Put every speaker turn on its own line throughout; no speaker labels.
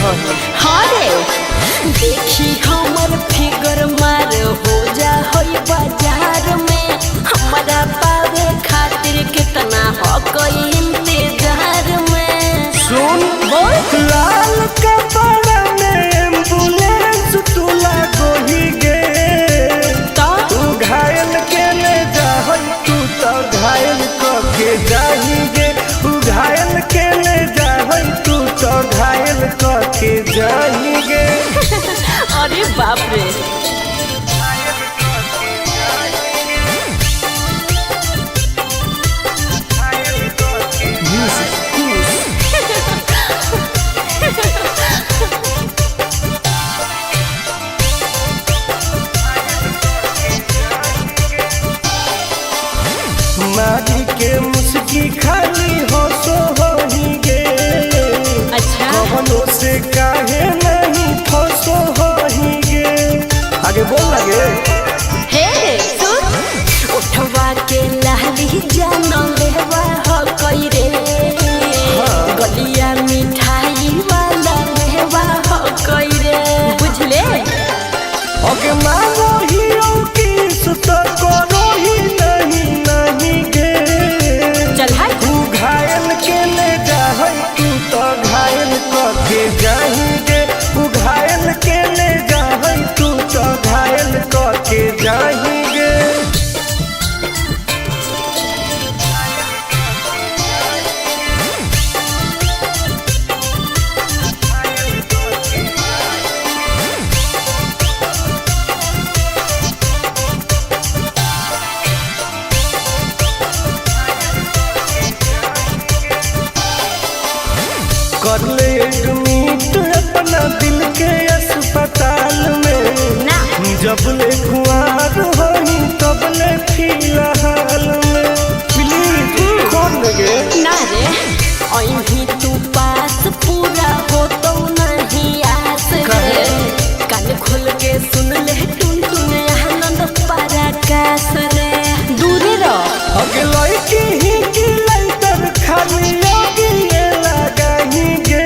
हई।
हाँ रे, देखी हमर फिगर मार हो जा होई बाजार में। हमरा पावे खातिर कितना हो कोई इंतजार में।
सुन,
बोल।
लाल कपड़ा में एम्बुलेंस तू लागोही गे।
तो
तू घायल के ले जाहई, तू तो घायल क के जाही गे। तू घायल के ले जाहई, तू तो घायल क के जाही गे।
अरे बाप रे।
मारी के मुस्की खाली हो सो होही गे।
अच्छा।
कवनो से काहे नहीं फसो होही गे। आगे बोल लगे।
हे सुन, उठवा के लाली जानो लेवा हो कोई रे। गलिया मिठाई वाला मेवा हो कोई रे, बुझले।
ओके मानो ही की सुत करो ही नहीं नहीं गे।
चल हट।
तू घायल के ले जाहई, तू तो घायल क के जाही गे। तू घायल के ले जाहई, तू तो घायल क के जाही गे। कर ले एडमिट अपना दिल के अस्पताल में।
ना।
जब ले कुआर होही तब ले फिलहाल में। प्लीज कौन लगे।
ना रे, अही तू पास पूरा हो तो नहीं आस रे।
काहे?
कान खोल के सुन ले टुन टुन आनंद पराकाश रे, दूरे रह।
अगे लड़की ही की लाइटर खाली लगी लगाही गे।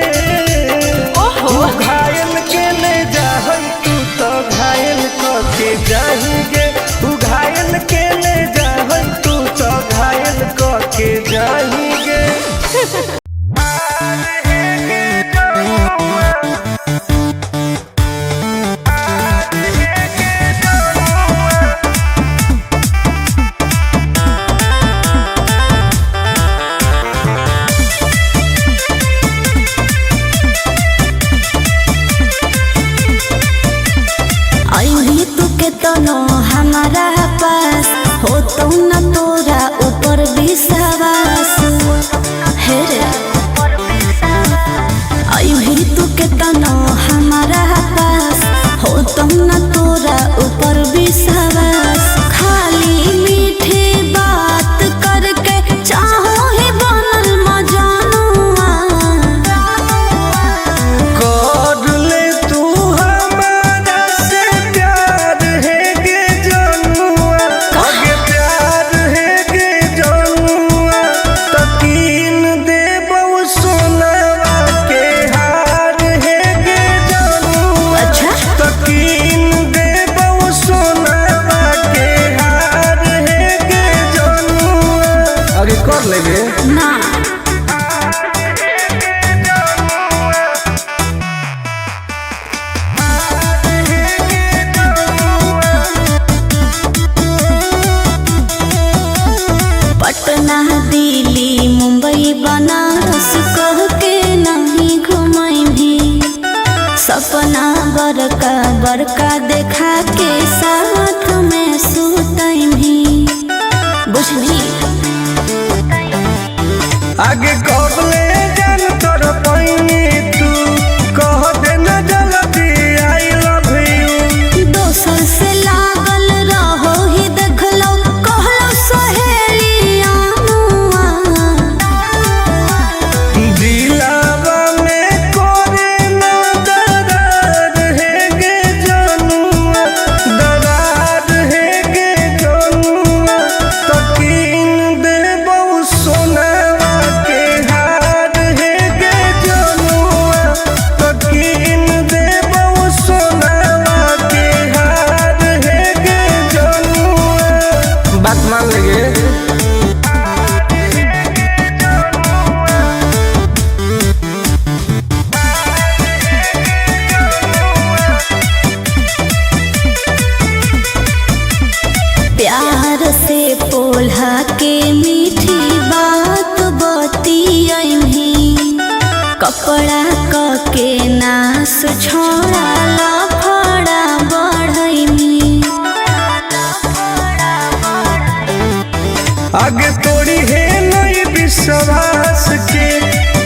ओहो।
तू घायल के ले जाहई, तू तो घायल क के जाही गे। तू घायल के ले जाहई, तू तो घायल क के जाही गे।
अभी तू के तनो हमारा पास हो तो न तोरा ऊपर विश्वास हे रे। अभी तू के तनो हमारा पास हो तो न तोरा ऊपर विश्वास। खाली मीठी बात करके चाहो ही बनल मजानुआ।
कर ले तू हमारा से प्यार है गे जनुआ। आगे प्यार है गे जनुआ, तकीन देबौ सोनवा के हार है गे जनुआ।
अच्छा।
तकीन देबौ सोनवा के हार है गे जनुआ। आगे कर लेंगे।
ना। पटना दिल्ली मुंबई बनारस कह के नहीं घुमाई भी। सपना बड़का बड़का देखा के साथ में सुतई भी, बुझली।
आगे कबले जान तोर पैनी, तू कह दे न जल्दी I love you.
दोसर से लागल रहो ही देखलो कहलो सहेलिया मुआ।
दिलावा में करे न दरार है गे जनुआ, दरार।
कपड़ा क के नास छोड़ा लफड़ा बढ़ैनी।
आगे तोड़ी है नहीं विश्वास के,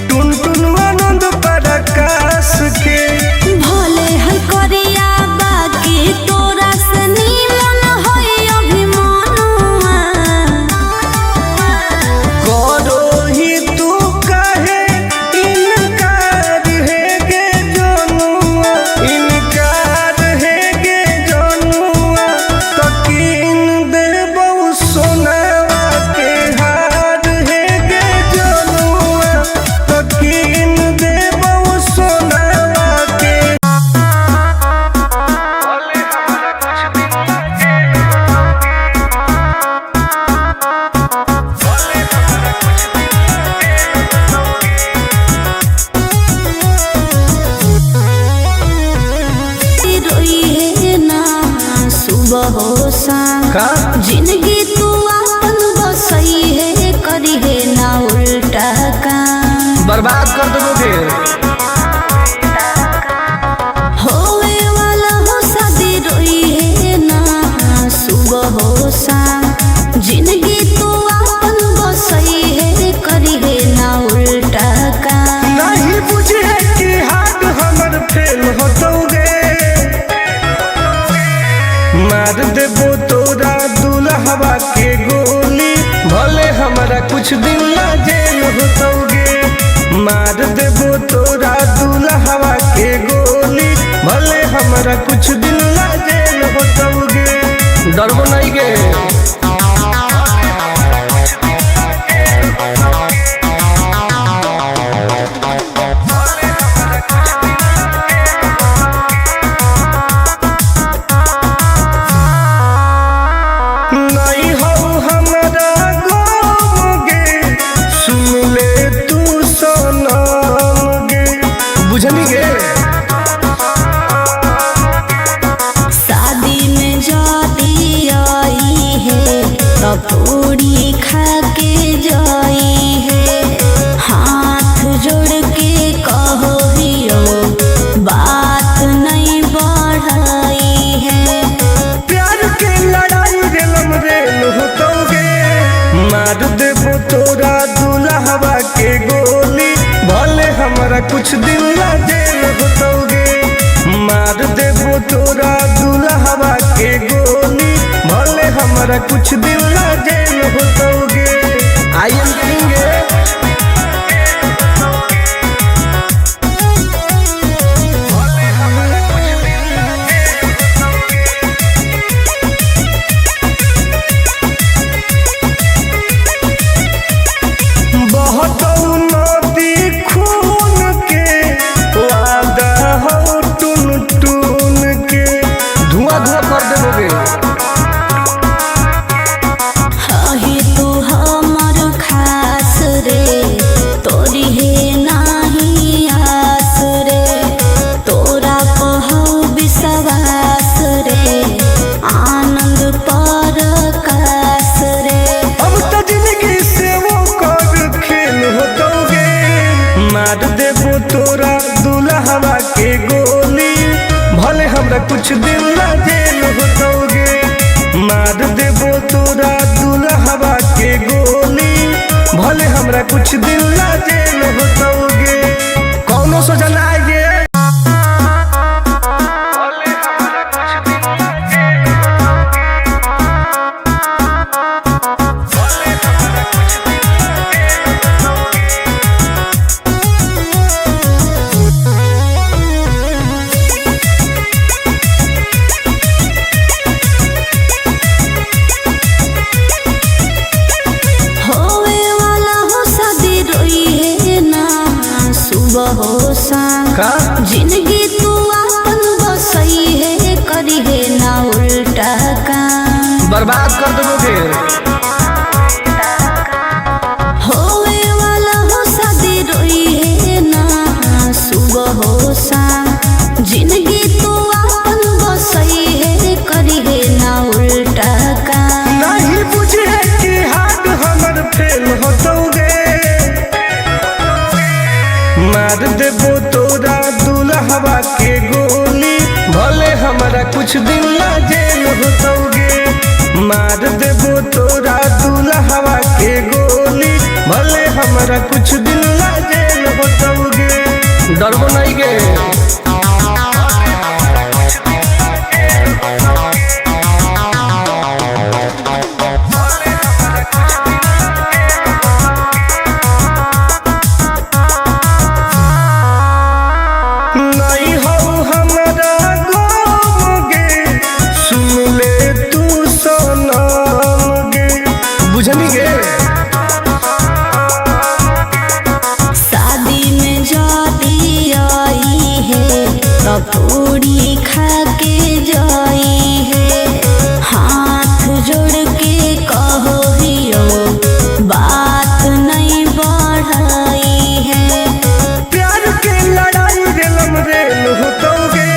टुन टुन आनंद पराकाश के।
भोले है करिया बाकी तोरा से नीमन है अभिमानुआ।
करो ही तू काहे इनकार है गे जनुआ, इनकार है गे जनुआ, तकीन देबौ सोनावा के हार है गे जनुआ, तकीन देबौ सोनावा के।
रोई है ना सुबह हो शाम,
का?
जिंदगी तू अपन बसई है करी है ना उल्टा काम।
बर्बाद कर देबोगे।
होवे वाला हो शादी रोई है ना सुबह हो शाम, जिंदगी तू अपन बसई है करी है ना उल्टा काम।
नहीं बुझे कि हाथ हमर फेल होतौगे, मार देबो तोरा दुल्हवा के गोली, भले हमरा कुछ दिन ला जेल होतौगे। मार देबो तोरा दुल्हवा के गोली, भले हमरा कुछ दिन ला जेल होतौगे। डरबो नहीं गे। नहीं हो हमरा गम गे, सुन ले तू सनम गे, बुझनी गे।
शादी में जाती आई है तो पूरी खा के जाई है, हाथ जोड़ के कहो हियो बात नहीं बढ़ाई है।
प्यार के लड़ाई रेलम रेल होतौगे, मार देबो तोरा दुल्हवा के गोली, भले हमरा कुछ दिन ला जेल होतौगे। मार देबो तोरा दुल्हवा के गोली, भले हमरा कुछ दिन ला जेल होतौगे। I am king. बहुत नदी खून के वादा हो टून टून के, धुआं धुआं कर देबोगे।
हही तू हमर खास रे, तोरी है नाही आस रे, तोरा कहौ विश्वास रे, आनंद पर कास रे।
अब तो जिंदगी से वो कर खेल होतौगे, मार देबो तोरा दुल्हवा के गोली, भले हमरा कुछ दिन ला जेल होतौगे। मार देबो तोरा दुल्हवा के गोली, भले हमरा कुछ दिन ला जेल होतौगे। कौनो सजा ना आएगे।
होवे वाला हो शादी रोई है ना सुबह हो शाम,
का?
जिंदगी तू अपन बसई है करी है ना उल्टा काम।
बर्बाद कर देबोगे।
होवे वाला हो शादी रोई है ना सुबह हो शाम, जिंदगी तू अपन बसई है करी है ना उल्टा काम।
नहीं बुझे कि हाथ हमर फेल होतौगे, मार देबो तोरा दुल्हवा के गोली, भले हमरा कुछ दिन ला जेल होतौगे। मार देबो तोरा दुल्हवा के गोली, भले हमरा कुछ दिन ला जेल होतौगे। डरबो नहीं गे। नहीं हो हमरा गम गे, सुन ले तू सनम गे। बुझनी गे?
शादी में जाती आई है तो पूरी खा के जाई है। हाथ जोड़ के कहो हियो बात नहीं बढ़ाई है।
प्यार के लड़ाई रेलम रेल होतौगे।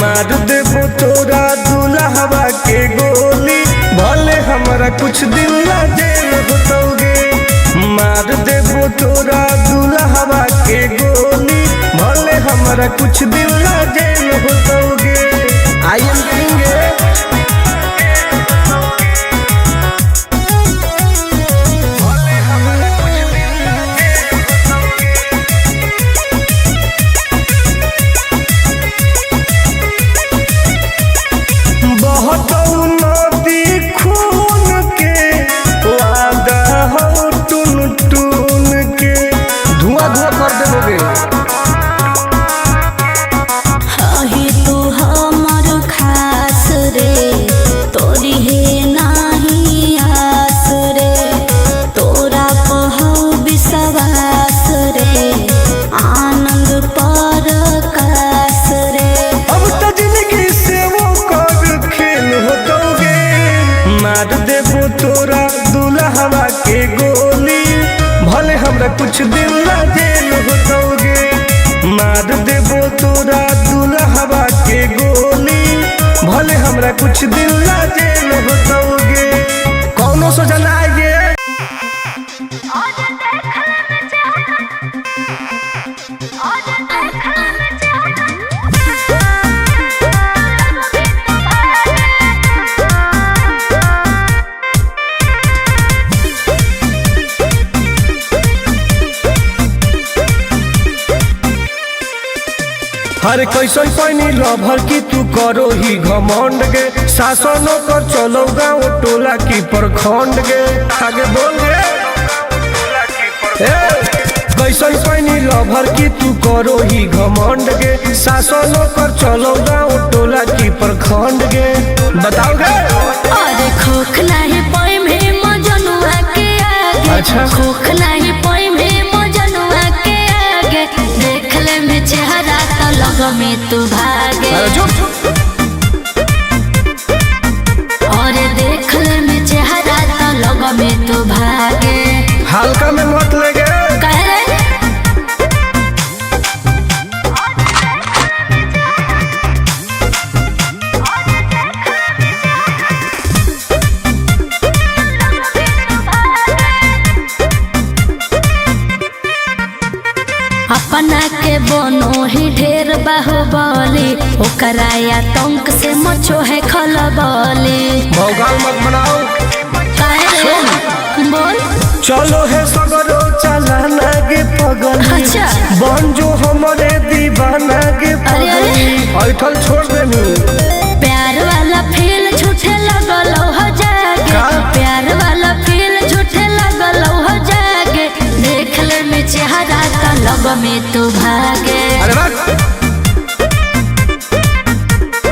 मार देबो तोरा दुल्हवा के गोली, भले हमरा कुछ दिन ला जेल होतौगे। मार देबो तोरा दुल्हवा के गोली, भले हमरा कुछ दिन ला जेल होतौगे। I am king. बहतौ नदी खून के, वादा हौ टुन टुन के। धुआं धुआं कर देबोगे।
हही तू हमर खास रे, तोरी हे नाही आस रे, तोरा पहौ विश्वास रे, आनंद पर कास रे।
अब तो जिंदगी से वो कर खेल होतौगे। मार देबो तोरा दुल्हवा के गोली, भले हमरा कुछ दिन ला जेल होतौगे। मार देबो तोरा दुल्हवा के गोली, भले हमरा कुछ दिन ला जेल होतौगे। कौनो सोचा ना आइए। हर कैसन पैनी लभर की तू करो ही घमंड गे, शासनो कर चलो गाँव टोला की प्रखंड गे। आगे बोल गे। ए, कैसन पैनी लभर की तू करो ही घमंड गे, शासनो कर चलो गाँव टोला की प्रखंड गे। बताओ गे।
अरे खोख नाही पाई में मजनुआ के आगे।
अच्छा।
खोख नाही पाई में मजनुआ के आगे, देख ले में चेहरा तो लग में तू भागे।
अरे चुप।
अरे देख ले में चेहरा तो लग में तू भागे।
हल्का में मत ले गे।
कह रे अपना के बनो ही ढेर बाहुबली, ओकरा आतंक से मचो है खलबली।
भौकाल मत बनाओ।
काहे रे? बोल।
चलो है सगरो चलाना गे पगली।
अच्छा।
बन जो हमरे दीवाना गे
अरे, अरे।
पगली। ऐठल छोड़ देनी।
प्यार वाला फील झूठे लगल हो जागे।
का?
प्यार वाला फील झूठे लगल हो जागे, देख ले में चेहरा तो लग में तू भागे।
अरे बात।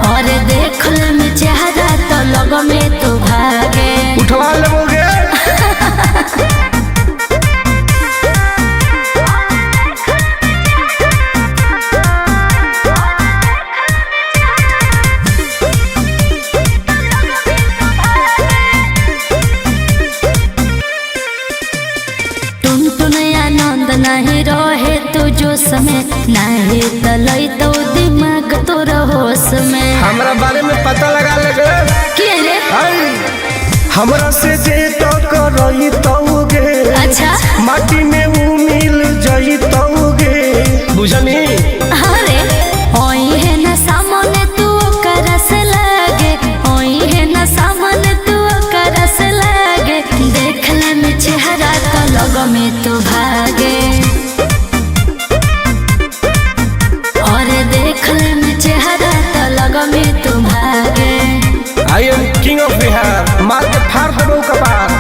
अरे देख ले में चेहरा तो लग में तू भागे।
उठवा लेबोगे।
टुन टुन आनंद नहीं रहे तू जोश में, नहीं तलई तो दिमाग तोर होश में।
हमरा बारे में पता लगा ले गे।
के रे?
आई, हमरा से जे तो करई तौगे।
अच्छा।
माटी में ऊ मिल जई तौगे। बुझनी।
अरे ओई है ना सामने तू करस लागे, ओई है ना सामने तू करस लागे, देखला में चेहरा तो लग में तू भागे। और देखला में चेहरा तो लग में तू भागे।
I am king of Bihar, मार के फाड़ देबो कपार।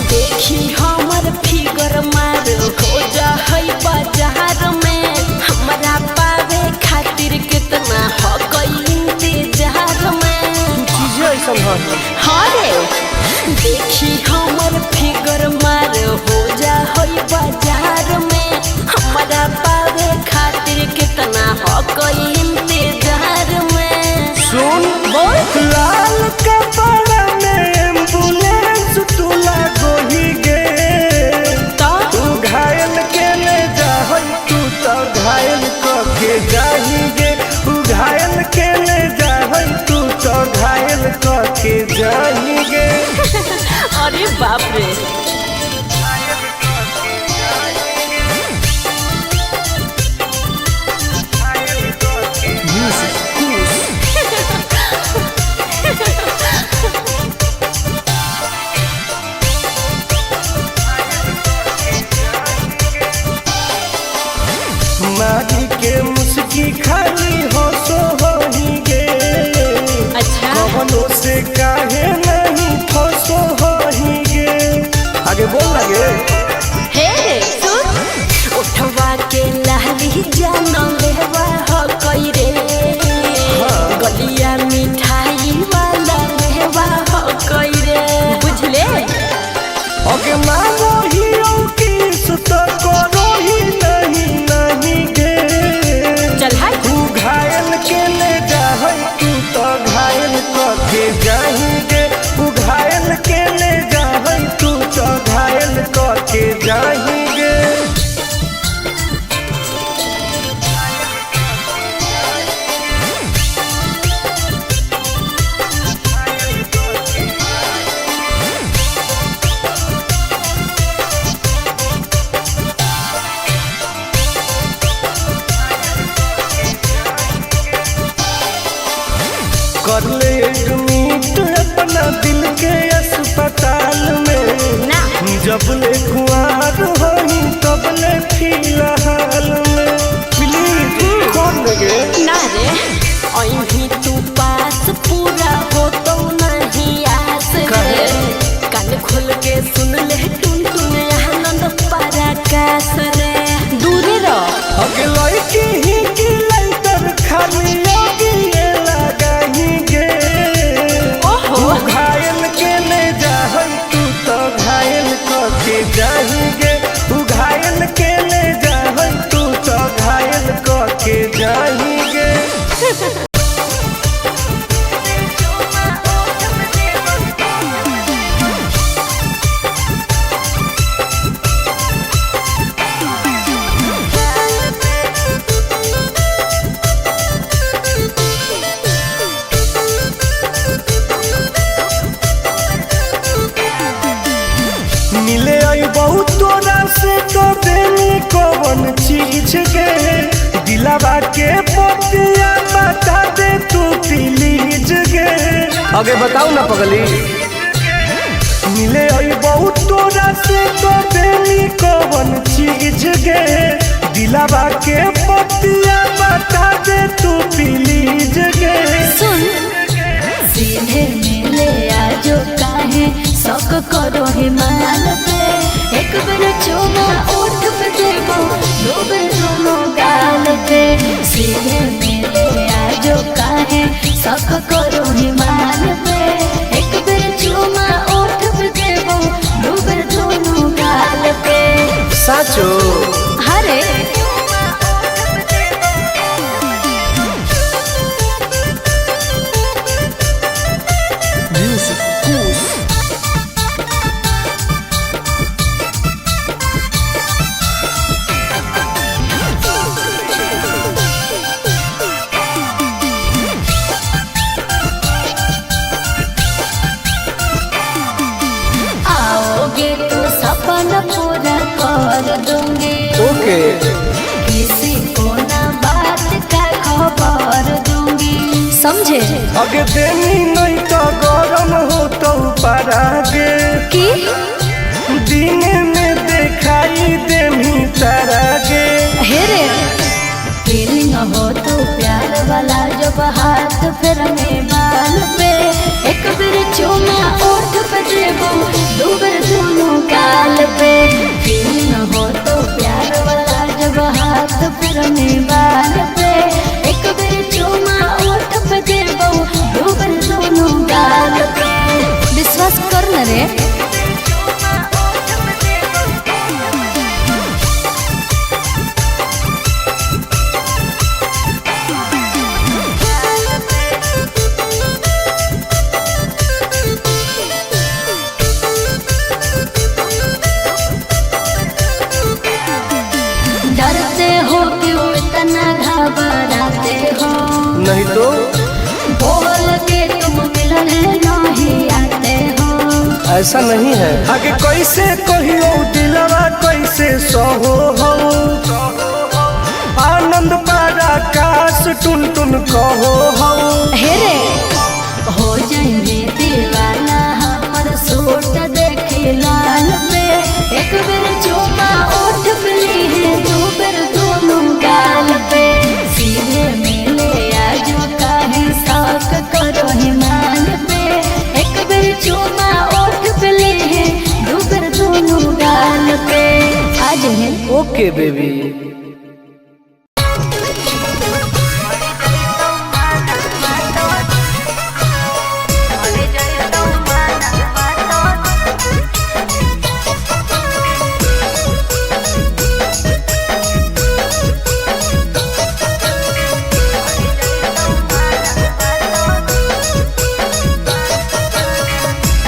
देखी हमर फिगर मार हो जा है बाजार में, हमरा पावे खातिर कितना हो इंतजार में।
चीजें ऐसन हन।
हाँ रे, देखी हमर फिगर मार हो जा है बाजार में, हमरा पावे खातिर कितना हो इंतजार में।
सुन
बोल।
लाल कपड़ा में एम्बुलेंस तू लागोही गे,
तो
तू घायल के ले जाहई तू तो घायल क के जाही गे, तू घायल के ले जाहई तू तो घायल क के जाही गे।
अरे बाप रे।
मारी के मुस्की खाली हो सो होही गे,
अच्छा।
कवनो से काहे नहीं फसो होही गे। आगे बोल लगे।
हे सुन, उठवा के लाली जान लेवा हो कई रे, गलिया मिठाई वाला लेवा हो कई रे, बुझले।
अगे मानो ही किस तो करो ही नहीं नहीं गे,
चल हाय।
तू घायल के ले जाहई तू तो घायल क के जाही गे, तू घायल के ले जाहई तू तो घायल क के जाही गे। कर ले एडमिट अपना दिल के अस्पताल में,
ना।
जब ले कुआर होही तब ले फिलहाल में। प्लीज कौन लगे।
ना रे, अहीं तू पास पूरा हो तो नहीं आस रे, कान खोल के सुन ले टुन टुन आनंद पराकाश रे, दूरे रह।
अगे लड़की ही की लाइटर खाली अगिए लगाही गे,
ओहो।
तू घायल के ले जाहई तू तो घायल क के जाही गे, तू घायल के ले जाहई तू तो घायल क के जाही गे। मिले आई बहुत तोरा से तो देनी कवन चीज के, दिलावा के पतिया बता दे तू प्लीज गे। आगे बताओ ना पगली। मिले आई बहुत तोरा से तो देनी कवन चीज गे, दिलावा के पतिया बता दे तू प्लीज गे।
सुन, सीधे मिले आजो काहे शौक करो हिमाल पे, एक बेर चुमा ओठ पे देबो, दो बेर दोनों गाल पे। सीधे मिले आजो काहे शौक करो हिमाल पे, एक बेर चुमा ओठ पे देबो, दो बेर दोनों गाल पे।
साचो।
हरे
म्यूजिक।
खबर दूंगी।
ओके।
किसी को ना बात का खबर दूंगी, समझे?
अगे देनी नहीं तो गरम हो तो परागे
की
दिन में दिखाई देमी तारागे।
हे रे फीलिंग हो तो प्यार वाला जब हाथ फिर में बाल पे, एक बेर चूमा ओठ पे देबो, दो बेर दोनों गाल पे। फीलिंग हो तो प्यार वाला जब हाथ फिर में बाल पे, एक बेर चूमा ओठ पे देबो, दो बेर दोनों गाल पे।
विश्वास कर न रे।
डरते हो क्यों इतना घबराते हो?
नहीं तो
बोल के तुम मिलने नहीं आते हो।
ऐसा नहीं है। आगे कैसे कहियो दिलवा कैसे सहो हो, आनंद पारा काश टुन टुन कहो हो।
हे रे
हो जाएंगे दीवाना हमर सूट देखे लाल पे, एक बेर चूमा ओठ पे ली है, दो बेर दोनों गाल पे। सीधे मिले आजो काहे शौक करो हिमाल पे, एक बेर चूमा ओठ पे ली है, दो बेर दोनों गाल पे।
आज है।
Okay baby.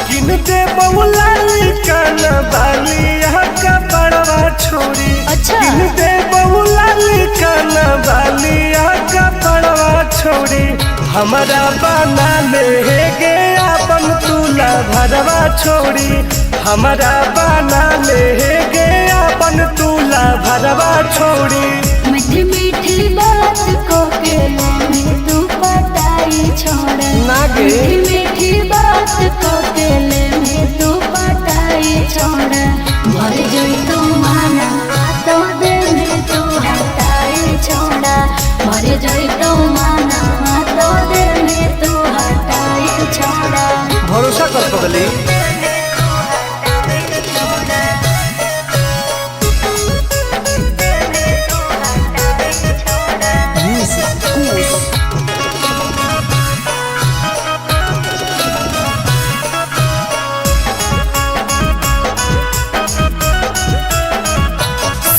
किन दे बहुलाली कान बाली का बड़वा छोरी।
अच्छा।
किन दे बहुलाली कान बाली का बड़वा छोरी, हमारा बना ले गे अपन तुला भरवा छोरी, हमारा बना ले गे अपन तुला भरवा छोरी।
मीठी मीठी बात को के मैं तू पटाई छोड़,
ना गे।
मीठी मीठी बात को के मैं तू पटाई छोड़, भर जोई तू माना तो दे में तू हटाई छोड़ा, भर जोई तू माना तो दे में तू हटाई छोड़ा।
भरोसा कर पगली।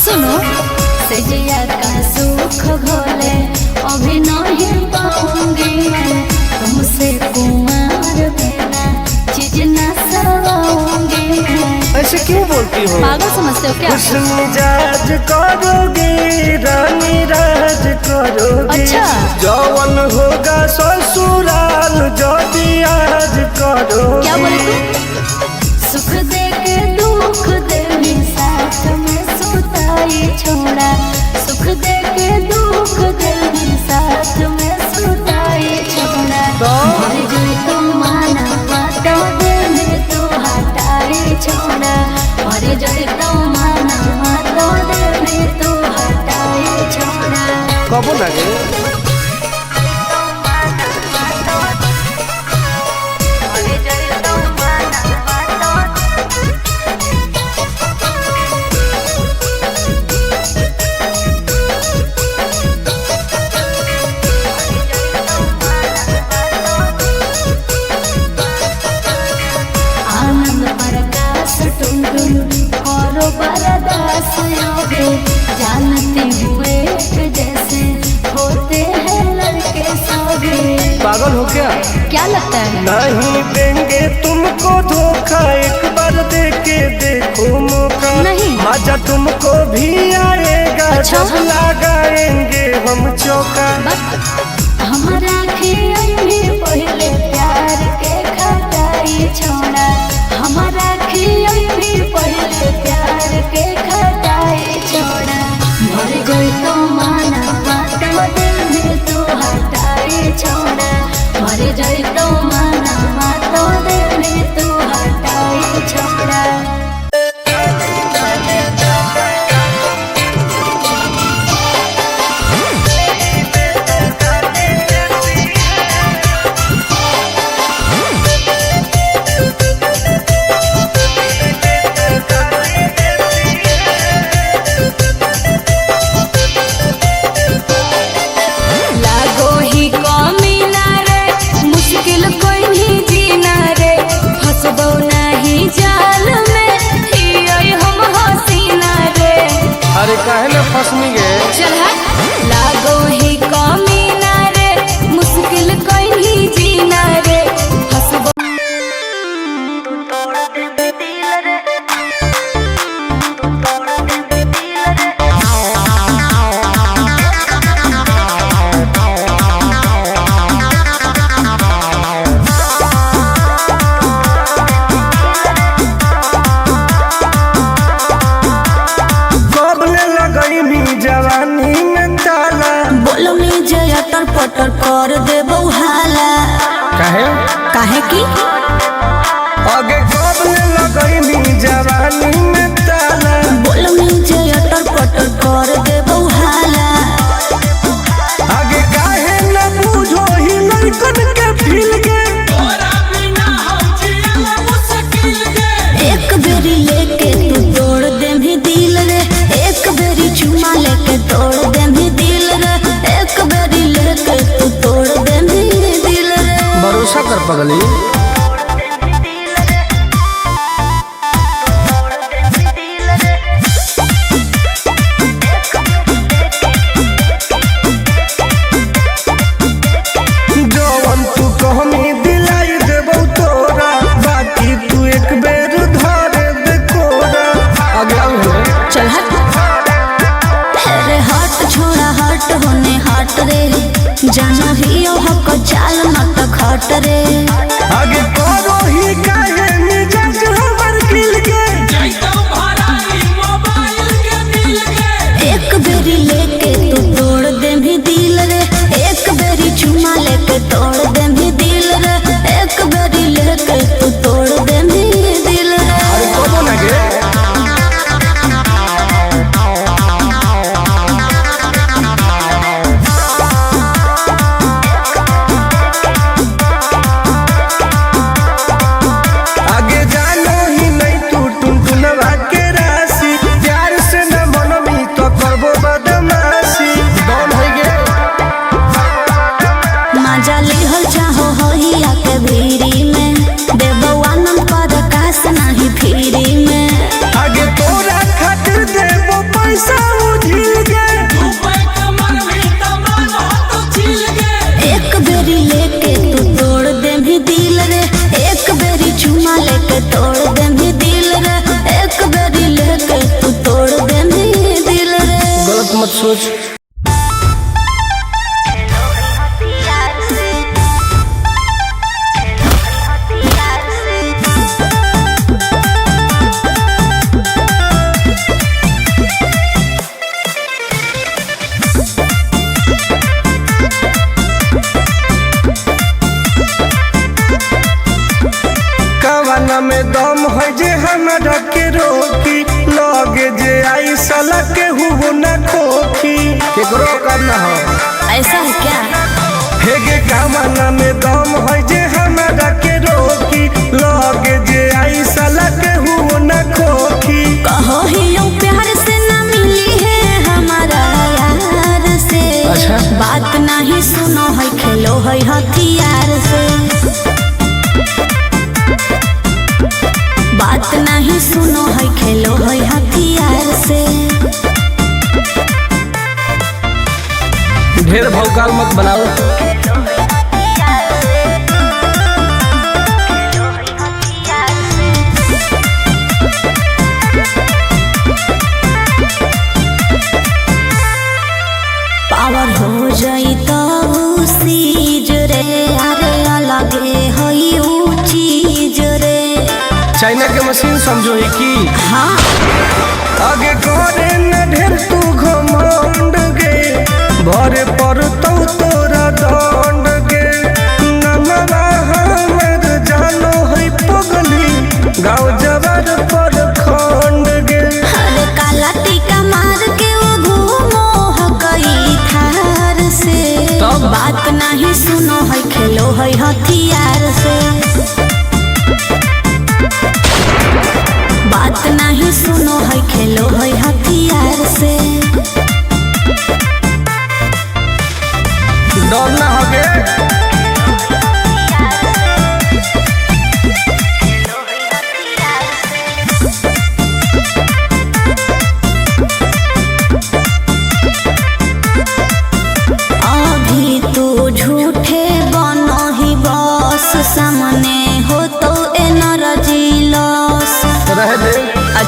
सुनो।
सजिया का सुख घोले अभी नहीं पाऊंगी मैं, तुमसे कुंवर बिना चीज न सवाऊंगी मैं।
ऐसे क्यों बोलती हो?
पागल समझते हो क्या?
हुस्न मिजाज करोगे रानी राज करोगे।
अच्छा।
जवन होगा ससुराल जदी आज करोगे।
क्या बोले तू?
सुख दे के दुख दे में साथ में सुताई छोड़ा, सुख दे के दुख दे में साथ में सुताई छोड़ा।
तो?
मर जोई तुम माना तो दे में तू हटाई छोड़ा, मर जोई तुम माना तो दे में तू हटाई छोड़ा।
कबो लगे?
आनंद प्रकाश टुन टुन करो बरदास योगे, जानते हुए जैसे होते हैं लड़के सागे।
पागल हो क्या?
क्या लगता है?
नहीं देंगे तुमको धोखा, एक बार दे के देखो मौका।
नहीं।
मजा तुमको भी आएगा।
अच्छा।
जब लगाएंगे हम चौका।
हमारा खियाई में पहले प्यार के खटाई छोड़ा, हमारा खियाई में पहले प्यार के खटाई
अरे काहे ना फसनी गे।
चल हट। लागो ही कमी ना रे, मुश्किल कोई जीना रे, हंसबो
कबले लगैनी जवानी में ताला।
बोलो नी जे अटर पटर कर दे हाला।
काहे?
काहे की
आगे कबले लगैनी जवानी में ताला।
बोलो नी जे अटर पटर कर दे हाला।
आगे काहे न बूझो ही लड़कन के फील के।
एक बेरी लेके तू तोड़ दे भी दिल रे, एक बेरी चुमा लेके तोड़ दे भी दिल रे, एक बेरी लेके तू तोड़ दे भी दिल रे।
भरोसा कर पगली। जवन तू कहमी दिलाई देबौ तोरा, बाकी तू एक बेर धरे दे कोरा। आगे आउ हो।
चल हट। अरे हट छोड़ा हट होने हट रे, जाना ही ओ हक चाल मत खट रे।
आगे करो ही काहे मिजाज हमर खिल के।
एक बेरी लेके तू तोड़ दे भी दिल रे, एक बेरी चुमा लेके तोड़ दे भी दिल रे, एक बेरी लेके तू तोड़ दे भी दिल रे।
अरे कबो ना गे। आगे जानो ही नहीं तू टुनटुनवा के राशि, प्यार से न मनमी तो करबो बदमाशी। डॉन होई गे।
मजा लिहल चाहो होहिया के भीरी में, देबो आनंद पर कास नाही फिरी में।
आगे तोरा खातिर देबो पैसा उझिल गे।
एक बेरी लेके तू तोड़ दे भी दिल रे, एक बेरी चुमा लेके तोड़ दे भी दिल रे, एक बेरी लेके तू तोड़ दे भी दिल रे।
गलत मत सोच। कवना में दम है जे हमरा के रोकी, लगे जे आई साला के हुओ न खोखी। केकरो करना हो
ऐसा है क्या?
हेगे कवना में दम है जे हमरा के रोकी, लगे जे आई साला के हुओ न खोखी।
कहो ही यूं प्यार से ना मिली है हमारा यार से।
अच्छा।
बात नहीं सुनो है खेलो है हथियार से। बात नहीं सुनो है खेलो है हथियार से।
ढेर भौकाल मत बनाओ।
पावर हो जाई तो सीज रे, अरे अलगे है ऊ चीज रे।
चाइना के मशीन समझो ही की।
हाँ
आगे करे न ढेर तू घमंड गे, भरे पर तो तोरा दंड गे। नमवा हमर जानो है पगली, गाँव जवार पर खंड गे।
अरे काला टीका मार के वो घूमो हकई थार से।
तब?
बात नहीं सुनो है खेलो है हथियार से। बात नहीं सुनो है खेलो है हथियार से।
डर ना हो गे।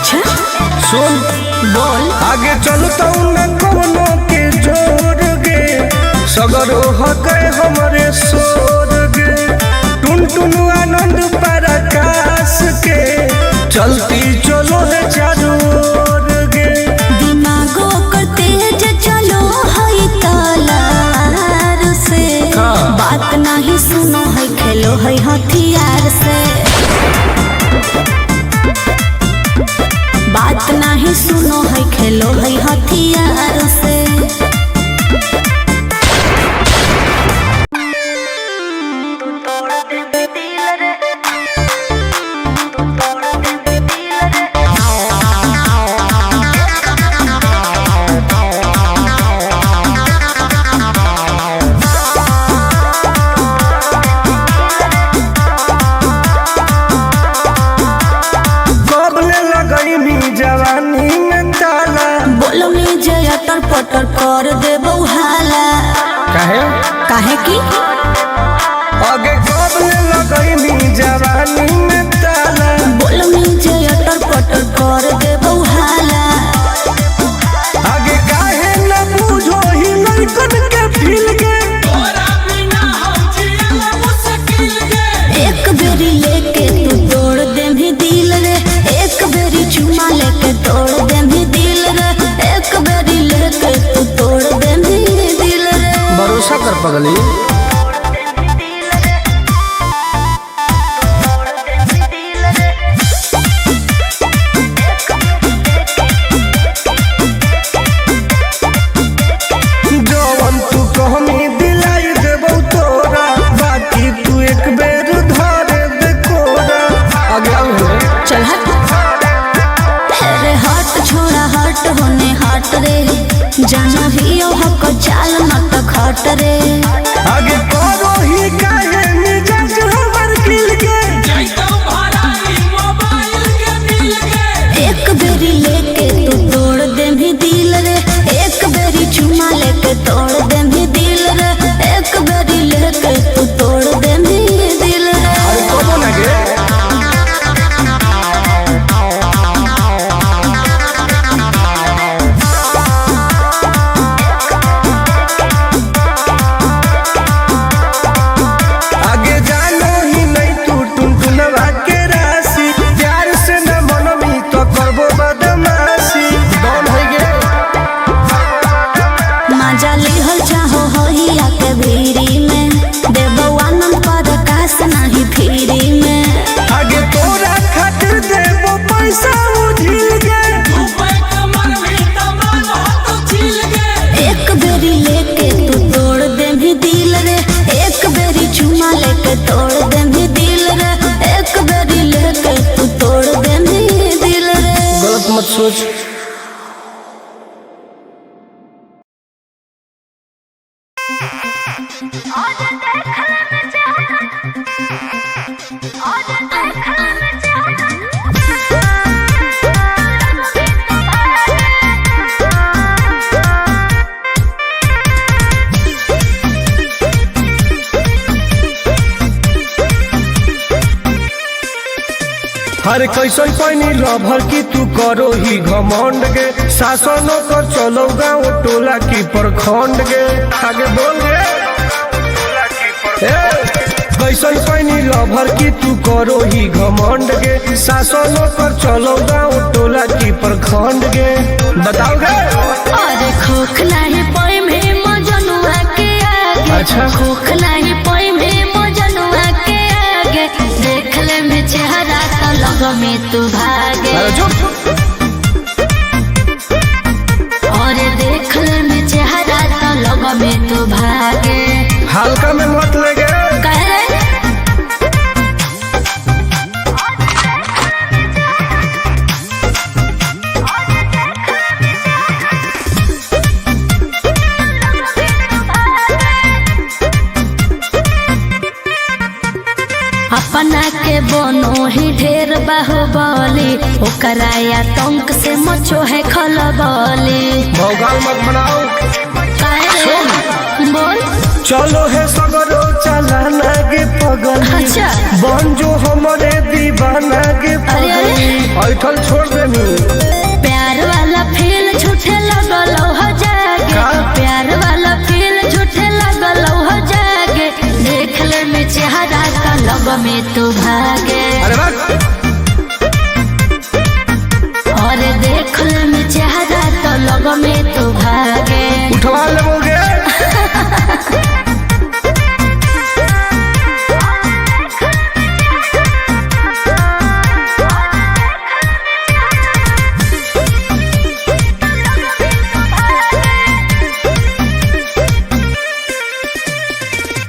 अच्छा
सुन
बोल।
आगे चलता न कवनो के जोर गे, सगरो हके हमरे सोर गे। टुन टुन आनंद पराकाश के चलती चलो है चारू ओर गे।
दिमागो कर तेज चलो है तलार से।
हाँ।
बात नहीं सुनो है खेलो है हथियार से। बात नहीं सुनो है खेलो है हथियार से।
कबले लगैनी जवानी में ताला।
बोलनी जे अटर पटर कर दे हाला।
काहे?
काहे की
आगे कबले लगैनी जवानी में ताला।
बोलनी जे अटर पटर कर दे हाला।
आगे काहे न बूझो ही लड़कन के फील के।
एक बेरी लेके तू तोड़ दे भी दिल रे। एक बेरी चुमा लेके तोड़ दे भी दिल रे। एक बेरी लेके तू तोड़ दे भी दिल रे।
भरोसा कर पगली। जवन तू कहमी दिलाई देबौ तोरा, बाकी तू एक बेर धरे दे कोरा। आगे आऊ रे।
चल हट। अरे हट छोड़ा हट होने हट रे। जाना ही ओ हक चाल मत खट रे।
आगे करो ही काहे मिजाज हमर खिल के।
एक बेरी लेके तू तोड़ दे भी दिल रे। एक बेरी चुमा लेके तोड़ दे भी दिल रे। एक बेरी लेके तू तोड़ दे भी दिल रे।
अरे कबो ना गे। आगे जानो ही नहीं तू टुनटुनवा के राशि। प्यार से न मनमी तो करबो बदमाशी। डॉन है गे।
मजा लिहल चाहो होहिया के भीरी में। देबो आनंद पर कास नहीं फिरी में।
आगे तोरा खातिर देबो पैसा उझिल के।
एक बेरी लेके तू तोड़ दे भी दिल रे। एक बेरी चुमा लेके तोड़ दे भी दिल रे। एक बेरी लेके तू तोड़ दे भी दिल रे।
गलत मत सोच। हर कैसन पैनी लभर की तू करो ही घमंड गे। शासनो कर चलो गाँव टोला की प्रखंड गे। आगे बोल गे। ए, कैसन पैनी लभर की तू करो ही घमंड गे। शासनो कर चलो गाँव टोला की प्रखंड गे। बताओ गे।
अरे खोखला ही पोई में मजनुआ के आगे।
अच्छा।
खोखला ही पोई में मजनुआ के आगे। देख ले में चेहरा तो लग में तू भागे।
अरे चुप।
अरे देख ले में चेहरा तो लग में तू भागे।
हल्का में मत ले गे।
कह रे अपना के बनो ही ढेर बाहुबली, ओकरा आतंक से मचो है खलबली।
भौकाल मत बनाओ।
काहे रे? बोल।
चलो है सगरो चलाना गे पगली।
अच्छा।
बन जो हमारे दीवाना गे
अरे, अरे।
पगली। ऐठल छोड़ दे। प्रेमी।
प्यार वाला फील झूठे लगल हो जागे।
का?
प्यार वाला फील झूठे लगल हो जागे। देख ले में चेहरा का लग में तू भागे।
अरे वाह।
और देख ले में चेहरा तो लग में तू भागे।
उठवा लेबोगे।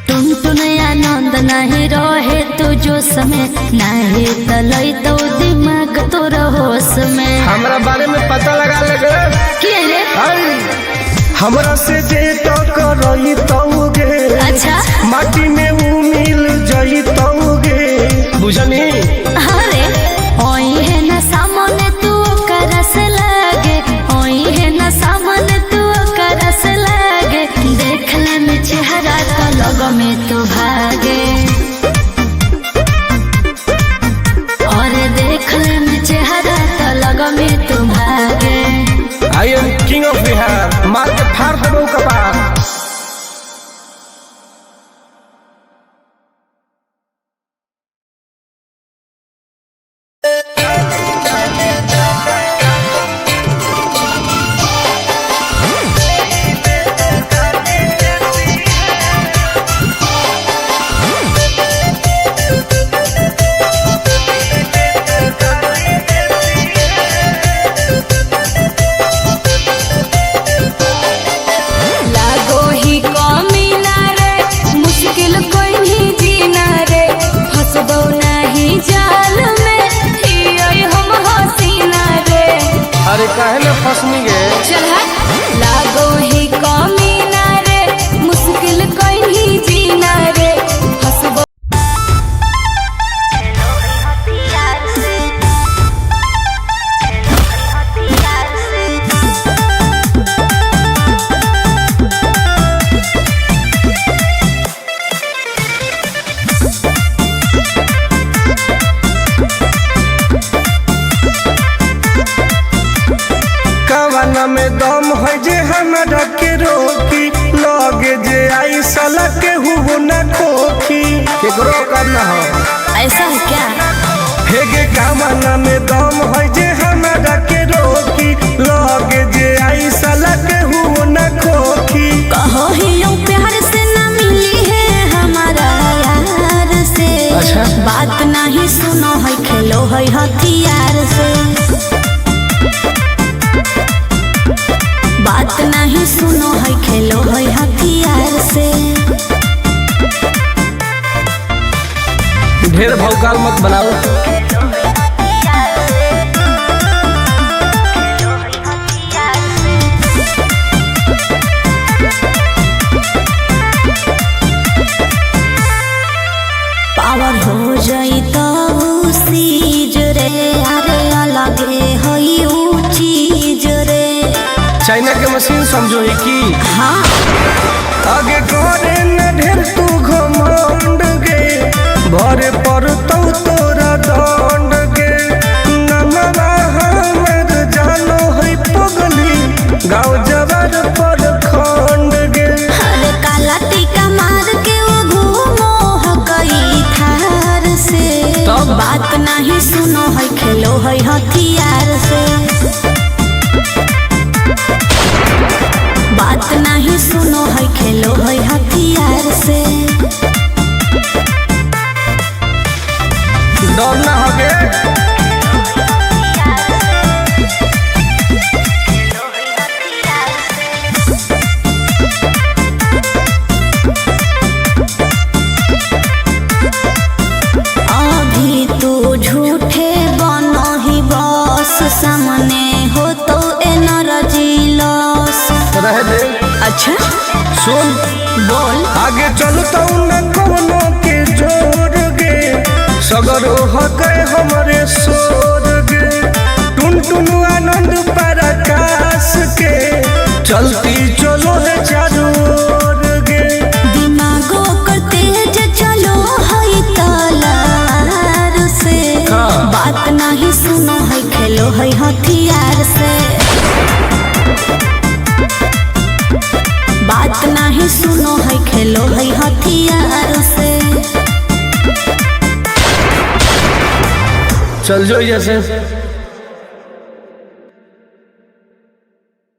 तुम तुन आनंद नहीं रहे तू जो समय नहीं तलई तो दिमाग तोर होश में।
हमरा बारे में पता लगा लेगे।
के रे?
आई, हमरा से जे तो करई तौगे।
अच्छा।
माटी में ऊ मिल जई तौगे। बुझनी?
अरे ओई है ना सामने तू करस लागे। ओई है ना सामने तू करस लागे। देख ले में चेहरा तो लग में तू भागे। और देख ले में चेहरा तो लग में तू भागे।
I am king of Bihar. मार के फाड़ देबो कपार।
लागो ही कमी ना रे, मुश्किल कोई नहीं जीना रे, फंसबो नहीं जाल में हियै हम हसीना रे।
अरे काहे ना फसनी गे?
चल हट। लागो ही कमी ना रे, मुश्किल कोई नहीं जीना रे, फंसबो।
कवना में दम है जे हमरा के रोकी, लगे जे आई साला के हुओ न खोखी। केकरो करना हो
ऐसा है क्या?
हेगे कवना में दम है जे हमरा के रोकी, लगे जे आई साला के हुओ न खोखी।
कहो ही यूं प्यार से ना मिली है हमारा यार से।
अच्छा।
बात नहीं सुनो है खेलो है हथियार से। बात नहीं सुनो है खेलो है हथियार से।
ढेर भौकाल मत बनाओ।
पावर हो जाई तो सीज रे, अरे अलगे है ऊ चीज रे।
चाइना के मशीन समझो ही की।
हाँ।
आगे करे न ढेर तू घमंड गे, भरे पर तो तोरा दंड गे। नमवा हमर जानो है पगली, गाँव जवर पर खंड गे।
अरे काला टीका मार के वो घूमो है कई थार से।
तब?
बात नहीं सुनो है खेलो है हथियार से। बात नहीं सुनो है खेलो है हथियार से।
डर ना हो गे।
अभी तू झूठे बनो ही बस, सामने हो तो एनर्जी लॉस।
रह दे।
अच्छा
सुन।
बोल।
आगे चलता न कोनो के जोर गे, सगरो हके हमरे सोर गे। टुन टुन आनंद पराकाश के चलती चलो है चारों ओर गे।
दिमागो कर तेज चलो है तलार से।
हाँ।
बात नहीं सुनो है खेलो है। हथियार से। बात नहीं सुनो है खेलो है हथियार से।
चल जो जैसे।